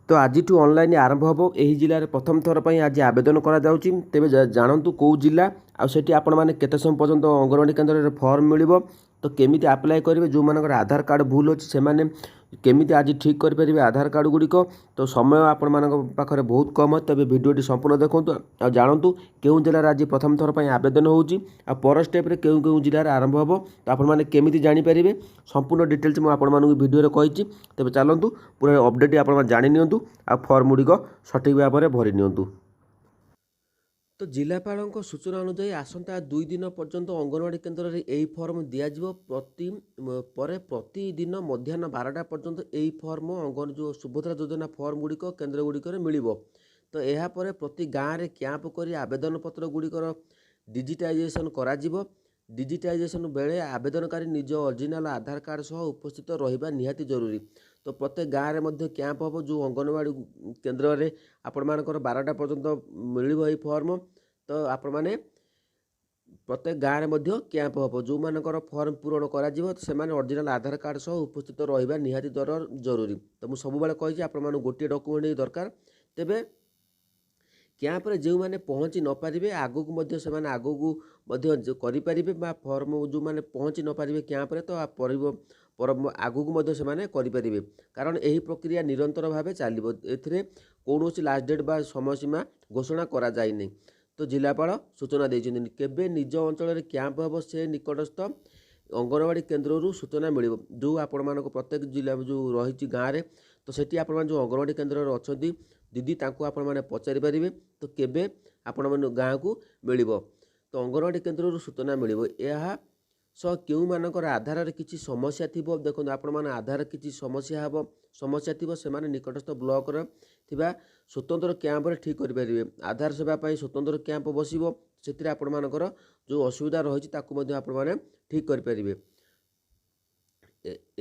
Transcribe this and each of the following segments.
ତ ଆଜିଠୁ ଅନଲାଇନ୍ ଆରମ୍ଭ ହେବ। ଏହି ଜିଲ୍ଲାରେ ପ୍ରଥମ ଥର ପାଇଁ ଆଜି ଆବେଦନ କରାଯାଉଛି। ତେବେ ଜାଣନ୍ତୁ କେଉଁ ଜିଲ୍ଲା ଆଉ ସେଠି ଆପଣମାନେ କେତେ ସମୟ ପର୍ଯ୍ୟନ୍ତ ଅଙ୍ଗନବାଡ଼ି କେନ୍ଦ୍ରରେ ଫର୍ମ ମିଳିବ, ତ କେମିତି ଆପ୍ଲାଏ କରିବେ, ଯେଉଁମାନଙ୍କର ଆଧାର କାର୍ଡ଼ ଭୁଲ ଅଛି ସେମାନେ କେମିତି ଆଜି ଠିକ୍ କରିପାରିବେ ଆଧାର କାର୍ଡ଼ ଗୁଡ଼ିକ। ତ ସମୟ ଆପଣମାନଙ୍କ ପାଖରେ ବହୁତ କମ୍ ଅଛି। ତେବେ ଭିଡ଼ିଓଟି ସମ୍ପୂର୍ଣ୍ଣ ଦେଖନ୍ତୁ ଆଉ ଜାଣନ୍ତୁ କେଉଁ ଜିଲ୍ଲାରେ ଆଜି ପ୍ରଥମ ଥର ପାଇଁ ଆବେଦନ ହେଉଛି ଆଉ ପର ଷ୍ଟେପ୍ରେ କେଉଁ କେଉଁ ଜିଲ୍ଲାରେ ଆରମ୍ଭ ହେବ, ତ ଆପଣମାନେ କେମିତି ଜାଣିପାରିବେ, ସମ୍ପୂର୍ଣ୍ଣ ଡିଟେଲ୍ସ ମୁଁ ଆପଣମାନଙ୍କୁ ଭିଡ଼ିଓରେ କହିଛି। ତେବେ ଚାଲନ୍ତୁ, ପୁରା ଅପଡ଼େଟ୍ ଆପଣମାନେ ଜାଣି ନିଅନ୍ତୁ ଆଉ ଫର୍ମ ଗୁଡ଼ିକ ସଠିକ୍ ଭାବରେ ଭରି ନିଅନ୍ତୁ। ତ ଜିଲ୍ଲାପାଳଙ୍କ ସୂଚନା ଅନୁଯାୟୀ ଆସନ୍ତା 2 ଦିନ ପର୍ଯ୍ୟନ୍ତ ଅଙ୍ଗନବାଡ଼ି କେନ୍ଦ୍ରରେ ଏହି ଫର୍ମ ଦିଆଯିବ। ପରେ ପ୍ରତିଦିନ ମଧ୍ୟାହ୍ନ 12ଟା ପର୍ଯ୍ୟନ୍ତ ଏହି ଫର୍ମ ଯେଉଁ ସୁଭଦ୍ରା ଯୋଜନା ଫର୍ମ ଗୁଡ଼ିକ କେନ୍ଦ୍ର ଗୁଡ଼ିକରେ ମିଳିବ। ତ ଏହାପରେ ପ୍ରତି ଗାଁରେ କ୍ୟାମ୍ପ କରି ଆବେଦନ ପତ୍ର ଗୁଡ଼ିକର ଡିଜିଟାଇଜେସନ୍ କରାଯିବ। ଡିଜିଟାଇଜେସନ୍ ବେଳେ ଆବେଦନକାରୀ ନିଜ ଅରିଜିନାଲ୍ ଆଧାର କାର୍ଡ଼ ସହ ଉପସ୍ଥିତ ରହିବା ନିହାତି ଜରୁରୀ। ତ ପ୍ରତ୍ୟେକ ଗାଁରେ ମଧ୍ୟ କ୍ୟାମ୍ପ ହେବ। ଯେଉଁ ଅଙ୍ଗନବାଡ଼ି କେନ୍ଦ୍ରରେ ଆପଣମାନଙ୍କର 12ଟା ପର୍ଯ୍ୟନ୍ତ ମିଳିବ ଏହି ଫର୍ମ, ତ ଆପଣମାନେ ପ୍ରତ୍ୟେକ ଗାଁରେ ମଧ୍ୟ କ୍ୟାମ୍ପ ହେବ। ଯେଉଁମାନଙ୍କର ଫର୍ମ ପୂରଣ କରାଯିବ, ସେମାନେ ଅରିଜିନାଲ୍ ଆଧାର କାର୍ଡ଼ ସହ ଉପସ୍ଥିତ ରହିବା ନିହାତି ଜରୁରୀ। ତ ମୁଁ ସବୁବେଳେ କହିଛି, ଆପଣମାନଙ୍କୁ ଗୋଟିଏ ଡକୁମେଣ୍ଟ ଦରକାର। ତେବେ କ୍ୟାମ୍ପରେ ଯେଉଁମାନେ ପହଞ୍ଚି ନପାରିବେ, ଆଗକୁ ମଧ୍ୟ ସେମାନେ ଆଗକୁ ମଧ୍ୟ କରିପାରିବେ ବା ଫର୍ମ ଯେଉଁମାନେ ପହଞ୍ଚି ନପାରିବେ କ୍ୟାମ୍ପରେ, ତ ପର ଆଗକୁ ମଧ୍ୟ ସେମାନେ କରିପାରିବେ, କାରଣ ଏହି ପ୍ରକ୍ରିୟା ନିରନ୍ତର ଭାବେ ଚାଲିବ। ଏଥିରେ କୌଣସି ଲାଷ୍ଟ ଡେଟ୍ ବା ସମୟସୀମା ଘୋଷଣା କରାଯାଇନି। ତ ଜିଲ୍ଲାପାଳ ସୂଚନା ଦେଇଛନ୍ତି, କେବେ ନିଜ ଅଞ୍ଚଳରେ କ୍ୟାମ୍ପ ହେବ ସେ ନିକଟସ୍ଥ ଅଙ୍ଗନବାଡ଼ି କେନ୍ଦ୍ରରୁ ସୂଚନା ମିଳିବ। ଯେଉଁ ଆପଣମାନଙ୍କ ପ୍ରତ୍ୟେକ ଜିଲ୍ଲା ଯେଉଁ ରହିଛି ଗାଁରେ, ତ ସେଠି ଆପଣମାନେ ଯେଉଁ ଅଙ୍ଗନବାଡ଼ି କେନ୍ଦ୍ରରେ ଅଛନ୍ତି ଦିଦି, ତାଙ୍କୁ ଆପଣମାନେ ପଚାରି ପାରିବେ ତ କେବେ ଆପଣମାନଙ୍କ ଗାଁକୁ ମିଳିବ। ତ ଅଙ୍ଗନବାଡ଼ି କେନ୍ଦ୍ରରୁ ସୂଚନା ମିଳିବ। ଏହା ସହ କେଉଁମାନଙ୍କର ଆଧାରରେ କିଛି ସମସ୍ୟା ଥିବ, ଦେଖନ୍ତୁ, ଆପଣମାନେ ଆଧାର କିଛି ସମସ୍ୟା ହେବ, ସମସ୍ୟା ଥିବ, ସେମାନେ ନିକଟସ୍ଥ ବ୍ଲକରେ ଥିବା ସ୍ୱତନ୍ତ୍ର କ୍ୟାମ୍ପରେ ଠିକ୍ କରିପାରିବେ। ଆଧାର ସେବା ପାଇଁ ସ୍ୱତନ୍ତ୍ର କ୍ୟାମ୍ପ ବସିବ। ସେଥିରେ ଆପଣମାନଙ୍କର ଯେଉଁ ଅସୁବିଧା ରହିଛି, ତାକୁ ମଧ୍ୟ ଆପଣମାନେ ଠିକ୍ କରିପାରିବେ।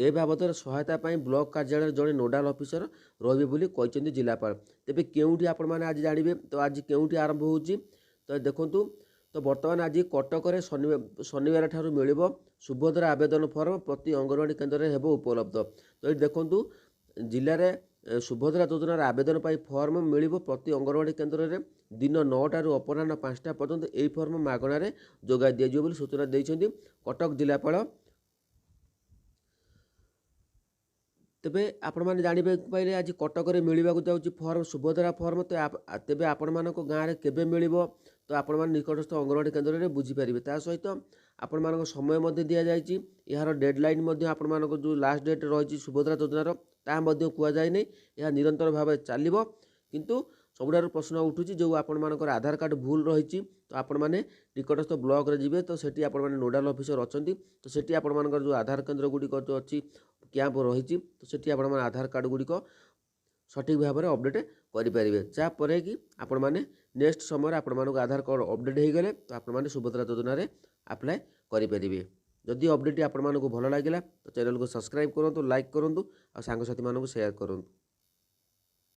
ଏ ବାବଦରେ ସହାୟତା ପାଇଁ ବ୍ଲକ କାର୍ଯ୍ୟାଳୟରେ ଜଣେ ନୋଡାଲ ଅଫିସର ରହିବେ ବୋଲି କହିଛନ୍ତି ଜିଲ୍ଲାପାଳ। ତେବେ କେଉଁଠି ଆପଣମାନେ ଆଜି ଜାଣିବେ, ତ ଆଜି କେଉଁଠି ଆରମ୍ଭ ହେଉଛି? ତ ଦେଖନ୍ତୁ, ତ ବର୍ତ୍ତମାନ ଆଜି କଟକରେ ଶନିବାର ଠାରୁ ମିଳିବ ସୁଭଦ୍ରା ଆବେଦନ ଫର୍ମ, ପ୍ରତି ଅଙ୍ଗନବାଡ଼ି କେନ୍ଦ୍ରରେ ହେବ ଉପଲବ୍ଧ। ତ ଏଇଠି ଦେଖନ୍ତୁ, ଜିଲ୍ଲାରେ ସୁଭଦ୍ରା ଯୋଜନାର ଆବେଦନ ପାଇଁ ଫର୍ମ ମିଳିବ ପ୍ରତି ଅଙ୍ଗନବାଡ଼ି କେନ୍ଦ୍ରରେ। ଦିନ 9ଟାରୁ ଅପରାହ୍ନ 5ଟା ପର୍ଯ୍ୟନ୍ତ ଏହି ଫର୍ମ ମାଗଣାରେ ଯୋଗାଇ ଦିଆଯିବ ବୋଲି ସୂଚନା ଦେଇଛନ୍ତି କଟକ ଜିଲ୍ଲାପାଳ। ତେବେ ଆପଣମାନେ ଜାଣିବାକୁ ପାଇଲେ, ଆଜି କଟକରେ ମିଳିବାକୁ ଯାଉଛି ଫର୍ମ, ସୁଭଦ୍ରା ଫର୍ମ। ତ ତେବେ ଆପଣମାନଙ୍କ ଗାଁରେ କେବେ ମିଳିବ, ତ ଆପଣମାନେ ନିକଟସ୍ଥ ଅଙ୍ଗନବାଡ଼ି କେନ୍ଦ୍ରରେ ବୁଝିପାରିବେ। ତା ସହିତ ଆପଣମାନଙ୍କ ସମୟ ମଧ୍ୟ ଦିଆଯାଇଛି। ଏହାର ଡେଡ଼ଲାଇନ୍ ମଧ୍ୟ, ଆପଣମାନଙ୍କ ଯେଉଁ ଲାଷ୍ଟ ଡେଟ୍ ରହିଛି ସୁଭଦ୍ରା ଯୋଜନାର, ତାହା ମଧ୍ୟ କୁହାଯାଇନି। ଏହା ନିରନ୍ତର ଭାବେ ଚାଲିବ। କିନ୍ତୁ ସବୁଠାରୁ ପ୍ରଶ୍ନ ଉଠୁଛି, ଯେଉଁ ଆପଣମାନଙ୍କର ଆଧାର କାର୍ଡ଼ ଭୁଲ ରହିଛି, ତ ଆପଣମାନେ ନିକଟସ୍ଥ ବ୍ଲକରେ ଯିବେ, ତ ସେଠି ଆପଣମାନେ ନୋଡ଼ାଲ ଅଫିସର ଅଛନ୍ତି। ତ ସେଠି ଆପଣମାନଙ୍କର ଯେଉଁ ଆଧାର କେନ୍ଦ୍ର ଗୁଡ଼ିକ ଯେଉଁ ଅଛି, କ୍ୟାମ୍ପ ରହିଛି, ତ ସେଠି ଆପଣମାନେ ଆଧାର କାର୍ଡ଼ ଗୁଡ଼ିକ ସଠିକ୍ ଭାବରେ ଅପଡ଼େଟ୍ କରିପାରିବେ, ଯାହାପରେ କି ଆପଣମାନେ ନେକ୍ସଟ ସମୟରେ ଆପଣମାନଙ୍କୁ ଆଧାର କାର୍ଡ଼ ଅପଡ଼େଟ୍ ହୋଇଗଲେ ତ ଆପଣମାନେ ସୁଭଦ୍ରା ଯୋଜନାରେ ଆପ୍ଲାଏ କରିପାରିବେ। ଯଦି ଅପଡ଼େଟ୍ ଆପଣମାନଙ୍କୁ ଭଲ ଲାଗିଲା, ତ ଚ୍ୟାନେଲକୁ ସବସ୍କ୍ରାଇବ୍ କରନ୍ତୁ, ଲାଇକ୍ କରନ୍ତୁ ଆଉ ସାଙ୍ଗସାଥିମାନଙ୍କୁ ସେୟାର କରନ୍ତୁ।